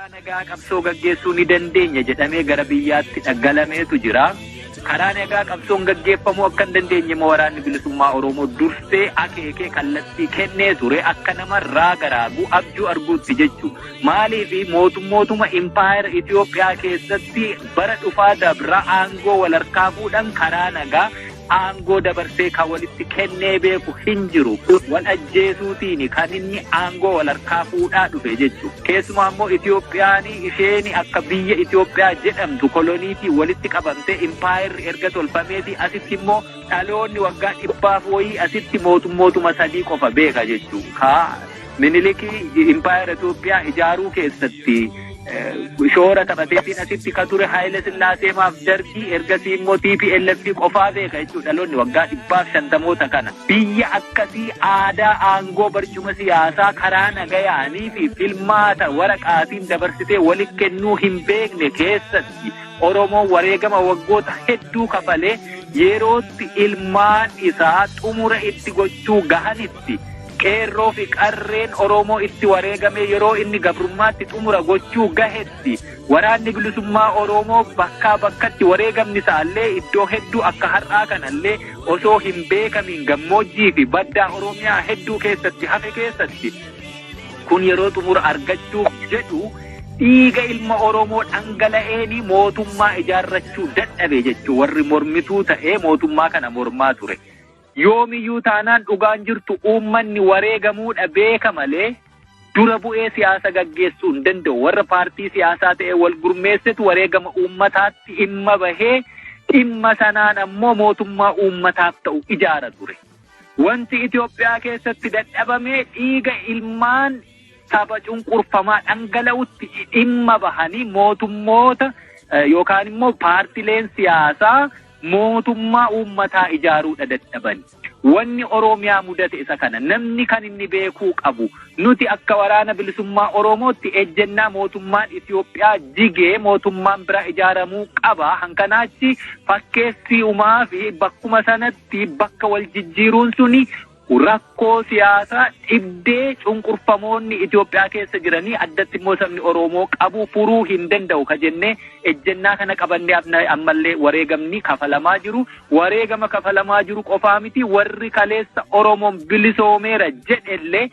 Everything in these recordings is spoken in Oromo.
Karaa nagaa qabsoo gaggeessuu ni dandeenya jedhamee gara biyyaatti dhaggalameetu jira. Karaa nagaa qabsoon gaggeeffamuu akka hin dandeenye immoo waraanni bilisummaa Oromoo dursee akeekee kallattii kennee ture akka nama raaga raagu abjuu arguutti jechuudha. Maaliif mootummootuma impaayera Itoophiyaa keessatti bara dhufaa dabra aangoo walharkaa fuudhan karaa nagaa aangoo dabarsee kan walitti kennee beeku hin jiru. Wal ajjeesuutiin kan inni aangoo walharkaa fuudhaa dhufe jechuudha. Keessumaa immoo Itoophiyaan isheen akka biyya Itoophiyaa jedhamtu koloniitii walitti qabamtee impaayerri erga tolfameeti asitti immoo dhaloonni waggaa dhibbaaf wayii asitti mootummootuma sadii qofa beeka jechuudha. Kaa Minilikii impaayera Itoophiyaa ijaaruu keessatti shoora taphateetiin asitti ka ture Haayile Sillaasee maaf dargii ergasii immoo TPLF qofaa beeka jechuudha dhaloonni waggaa 150moota kana. Biyya akkasii aadaa aangoo barcuma siyaasaa karaa nagayaanii fi filmaata waraqaatiin dabarsitee walitti kennuu hin beekne keessatti Oromoon wareegama waggoota hedduu kafalee yerootti ilmaan isaa xumura itti gochuu gahanitti qeerroo fi qarreen Oromoo itti wareegame yeroo inni gabrummaatti xumura gochuu gahetti waraanni bilisummaa Oromoo bakkaa bakkatti wareegamni isaallee iddoo hedduu akka har'aa kanallee osoo hin beekamiin gammoojjii fi baddaa Oromiyaa hedduu keessatti hafe keessatti kun yeroo xumura argachuuf jedhu dhiiga ilma Oromoo dhangala'een mootummaa ijaarrachuu dadhabe jechuu warri mormituu ta'ee mootummaa kana mormaa ture. Yoomiyyuu taanaan dhugaan jirtu uummanni wareegamuudha beeka malee dura bu'ee siyaasa gaggeessuu hin danda'u. Warra paartii siyaasaa ta'e wal gurmeessetu wareegama uummataatti dhimma bahee dhimma sanaan ammoo mootummaa uummataaf ta'u ijaara ture. Wanti Itoophiyaa keessatti dadhabame dhiiga ilmaan saba cunqurfamaa dhangala'utti dhimma bahanii mootummoota yookaan immoo paartileen siyaasaa mootummaa uummataa ijaaruudha dadhaban. Wanni Oromiyaa mudate isa kana namni kan inni beekuu qabu nuti akka waraana bilisummaa Oromootti ejjennaa mootummaan Itoophiyaa jigee mootummaan biraa ijaaramuu qaba. Hankanaachi fakkeessii uumaa fi bakkuma sanatti bakka wal jijjiiruun suni rakkoo siyaasaa dhibdee cunqurfamoonni Itoophiyaa keessa jiranii addatti immoo sabni Oromoo qabu furuu hin danda'u ka jennee ejjennaa kana qabannee ammallee wareegamni kafalamaa jiru. Wareegama kafalamaa jiru qofaa miti warri kaleessa Oromoon bilisoomeera jedhellee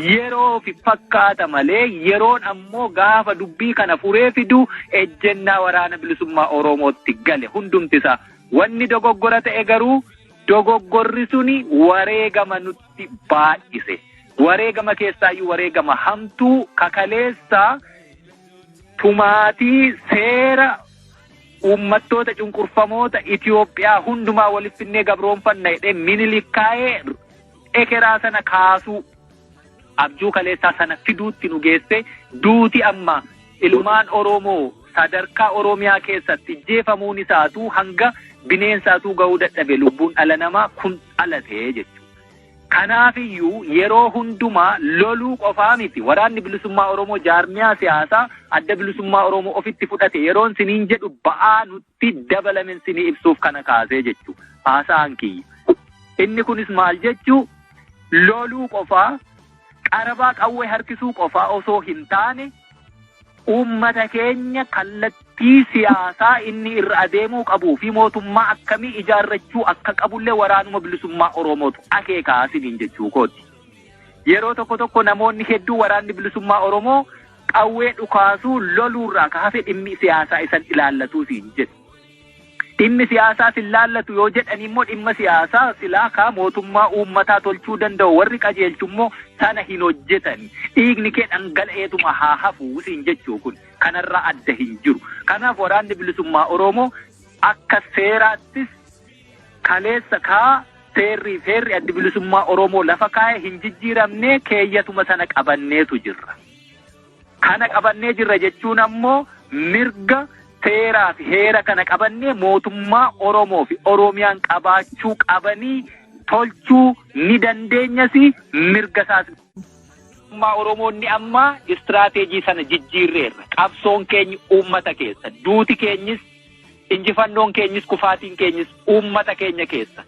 yeroo fi fakkaata malee yeroon ammoo gaafa dubbii kana furee fidu ejjennaa waraana bilisummaa Oromootti gale hundumtisaa. Wanni dogoggora ta'e garuu dogoggorri suni wareegama nutti baay'ise. Wareegama keessaayyuu wareegama hamtuu kakaleessa tumaatii seera uummattoota cunqurfamoota Itoophiyaa hundumaa walitti finnee gabroonfanna jedhee Minilik kaa'ee ekeraa sana kaasuu abjuu kaleessaa sana fiduutti nu geesse duuti amma ilmaan Oromoo sadarkaa Oromiyaa keessatti jeefamuun isaatuu hanga bineensaatuu gahuu dadhabe lubbuun dhala namaa kun dhalatee jechuudha. Kanaafiyyuu yeroo hundumaa loluu qofaa miti waraanni bilisummaa Oromoo jaarmiyaa siyaasaa adda bilisummaa Oromoo ofitti fudhate yeroon siniin jedhu ba'aa nutti dabalamen sinii ibsuuf kana kaasee jechuudha. Haasa'aan kiyya. Inni kunis maal jechuu loluu qofaa qarabaa qawwee harkisuu qofaa osoo hin taane uummata keenya kallattii siyaasaa inni irra adeemuu qabuu fi mootummaa akkamii ijaarrachuu akka qabullee waraanuma bilisummaa Oromootu akeekaa isiniin jechuu kooti. Yeroo tokko tokko namoonni hedduu waraanni bilisummaa Oromoo qawwee dhukaasuu loluurraa ka hafe dhimmi siyaasaa isan ilaallatuu siin jedhu. Dhimmi siyaasaa sin laallatu yoo jedhan immoo dhimma siyaasaa silaa kaa mootummaa uummataa tolchuu danda'u warri qajeelchu immoo sana hin hojjetani. Dhiigni kee dhangala'eetuma haa hafuu siin jechuu kun kanarraa adda hin jiru. Kanaaf waraanni bilisummaa Oromoo akka seeraattis kaleessa kaa seerrii feerri addi bilisummaa Oromoo lafa kaa'e hin jijjiiramne keeyyatuma sana qabanneetu jirra. Kana qabannee jirra jechuun ammoo mirga seeraa fi heera kana qabannee mootummaa Oromoo fi Oromiyaan qabaachuu qabanii tolchuu ni dandeenyas mirga isaas. Mootummaa Oromoonni amma istiraateejii sana jijjiirreerra. Qabsoon keenya uummata keessa. Duuti keenyis, injifannoon keenyis, kufaatiin keenyis uummata keenya keessa.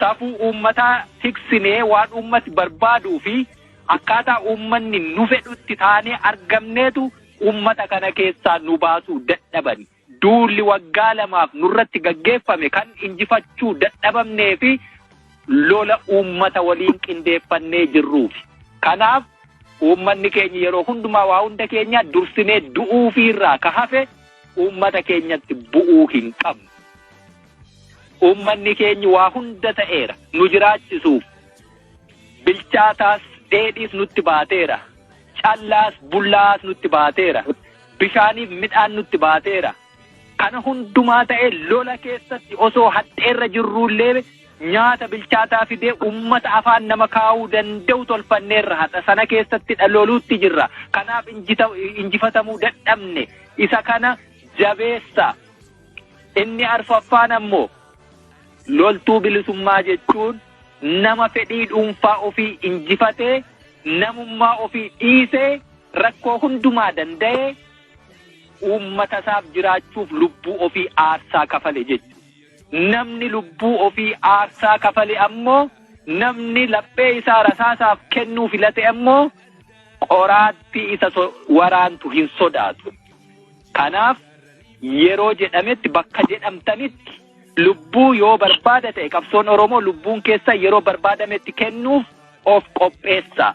Safuu uummataa tiksinee waan uummati barbaaduu fi akkaataa uummanni nu fedhutti taanee argamneetu Uummata kana keessaa nu baasuu dadhabani. Duulli waggaa 2 nurratti gaggeeffame kan injifachuu dadhabamnee fi lola uummata waliin qindeeffannee jirruufi. Kanaaf uummanni keenya yeroo hundumaa waa hunda keenya dursinee du'uufiirraa ka hafe uummata keenyatti bu'uu hin qabnu. Uummanni keenya waa hunda ta'eera nu jiraachisuuf. Bilchaataas dheedhiis nutti baateera. Callaas bullaas nutti baateera. Bishaaniif midhaan nutti baateera. Kana hundumaa ta'e lola keessatti osoo haxxeerra jirruullee nyaata bilchaataa fidee uummata afaan nama kaa'uu danda'u tolfanneerra. Haxa sana keessatti loluutti jirra. Kanaaf injifatamuu dadhabne. Isa kana jabeessa. Inni arfaffaan ammoo loltuu bilisummaa jechuun nama fedhii dhuunfaa ofii injifatee namummaa ofii dhiisee rakkoo hundumaa danda'ee uummata isaaf jiraachuuf lubbuu ofii aarsaa kafale jechuudha. Namni lubbuu ofii aarsaa kafale ammoo namni laphee isaa rasaasaaf kennuu filate ammoo qoraattii isa waraantu hin sodaatu. Kanaaf yeroo jedhametti bakka jedhamtanitti lubbuu yoo barbaada ta'e qabsoon Oromoo lubbuun keessa yeroo barbaadametti kennuuf of qopheessa.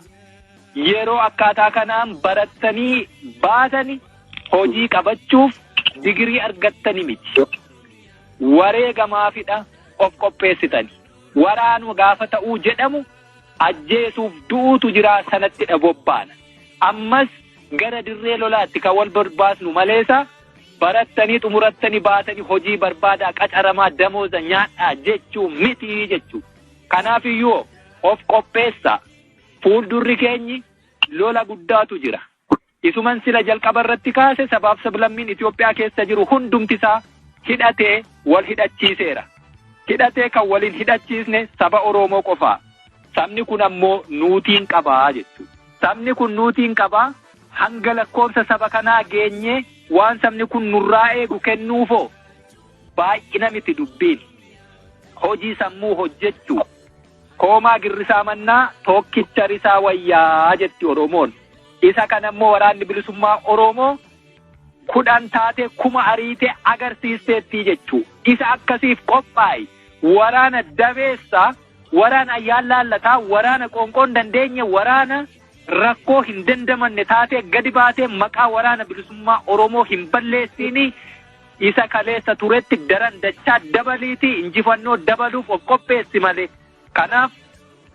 Yeroo akkaataa kanaan barattanii baatani hojii qabachuuf digirii argattani miti. Wareegamaafidha of qopheessitani. Waraanuma gaafa ta'uu jedhamu ajjeesuuf du'uutu jira sanattidha bobbaana. Ammas gara dirree lolaatti kan wal barbaasnu maleessa barattanii xumurattanii baatanii hojii barbaadaa qacaramaa damooza nyaadhaa jechuu miti jechuu. Kanaafiyyuu of qopheessa. Fuuldurri keenyi lola guddaatu jira. Isuman sila jalqaba irratti kaase sabaaf sablammiin Itoophiyaa keessa jiru hundumtisaa hidhatee wal hidhachiiseera. Hidhatee kan waliin hidhachiisne saba Oromoo qofaa. Sabni kun ammoo nuutiin qabaa jechuudha. Sabni kun nuutiin qabaa hanga lakkoofsa saba kanaa geenyee waan sabni kun nurraa eegu kennuufoo baay'ina miti dubbiin. Hojii sammuu hojjechuu. Koomaa girrisaa mannaa tokkicha risaa wayyaa jetti Oromoon. Isa kan ammoo waraanni bilisummaa Oromoo 10 taate 1000 ariitee agarsiisteetti jechuu. Isa akkasiif qophaa'e waraana dabeessa, waraana ayyaan laallataa, waraana qoonqoon dandeenye, waraana rakkoo hin dandamanne taatee gadi baatee maqaa waraana bilisummaa Oromoo hin balleessini. Isa kaleessa turetti daran dachaa dabaliitii injifannoo dabaluuf of qopheessi malee. Kanaaf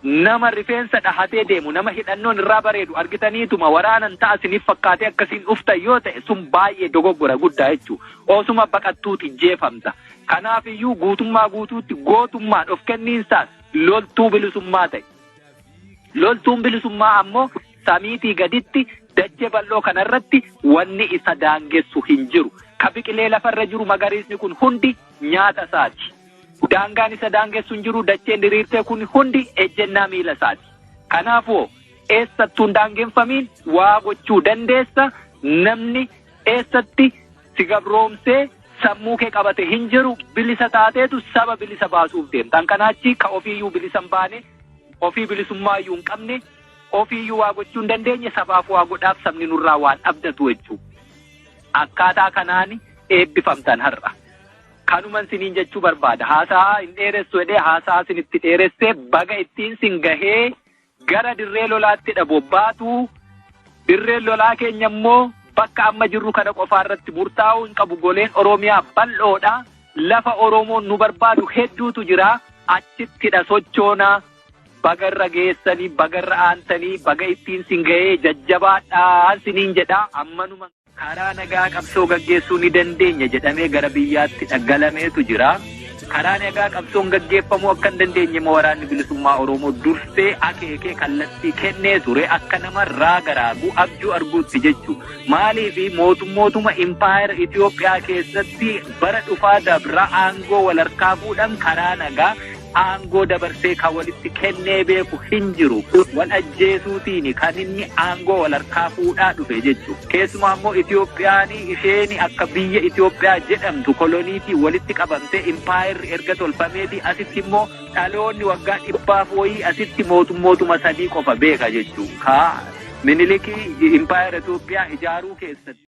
nama rifeensa dhahatee deemu, nama hidhannoon irraa bareedu argitaniituma waraanan ta'a isiniif fakkaatee akkasiin dhuftan yoo ta'e sun baay'ee dogoggora guddaa jechuudha. Osuma baqattuuti jeefamta. Kanaaf iyyuu guutummaa guutuutti gootummaan of kenniinsaan loltuu bilisummaa ta'e. Loltuun bilisummaa ammoo samiitii gaditti dachee bal'oo kanarratti wanni isa daangessu hin jiru. Ka biqilee lafarra jiru magariisni kun hundi nyaata isaati. Daangaan isa daangessu hin jiru, dacheen diriirtee kun hundi ejjennaa miila isaati. Kanaafuu eessattuu hin daangeffamiin waa gochuu dandeessa. Namni eessatti si gabroomsee sammuu kee qabate hin jiru. Bilisa taateetu saba bilisa baasuuf deemta. Kan kanaachi ka ofiiyyuu bilisa hin baane, ofii bilisummaayyuu hin qabne, ofiiyyuu waa gochuu hin dandeenye sabaaf waa godhaaf sabni nurraa waan abdatu jechuudha. Akkaataa kanaan eebbifamtan har'a. Kanuman siniin jechuu barbaada. Haasaa hin dheeressu jedhee haasaa sinitti dheeressee baga ittiin sin gahee gara dirree lolaatti bobbaatu. Dirreen lolaa keenya immoo bakka amma jirru kana qofaa irratti murtaa'uu hin qabu. Goleen Oromiyaa bal'oodha. Lafa Oromoon nu barbaadu hedduutu jira. Achittidha sochoonaa. Bagarra geessanii, bagarra aantanii, baga ittiin sin gahee jajjabaadhaan siniin jedha. Ammanuma karaa nagaa qabsoo gaggeessuu ni dandeenya jedhamee gara biyyaatti dhaggalameetu jira. Karaa nagaa qabsoon gaggeeffamuu akka hin dandeenye immoo waraanni bilisummaa Oromoo dursee akeekee kallattii kennee ture akka nama raaga raagu abjuu arguutti jechuudha. Maaliif mootummootuma impaayera Itoophiyaa keessatti bara dhufaa dabra aangoo wal harkaa fuudhan karaa nagaa aangoo dabarsee kan walitti kennee beeku hin jiru. Wal ajjeesuutiin kan inni aangoo wal harkaa fuudhaa dhufe jechuudha. Keessumaa immoo Itoophiyaan isheen akka biyya Itoophiyaa jedhamtu koloniitii walitti qabamtee impaayerri erga tolfameeti asitti immoo dhaloonni waggaa 100 wayii asitti mootummootuma 3 qofa beeka jechuudha. Ka Minilikii impaayera Itoophiyaa ijaaruu keessatti.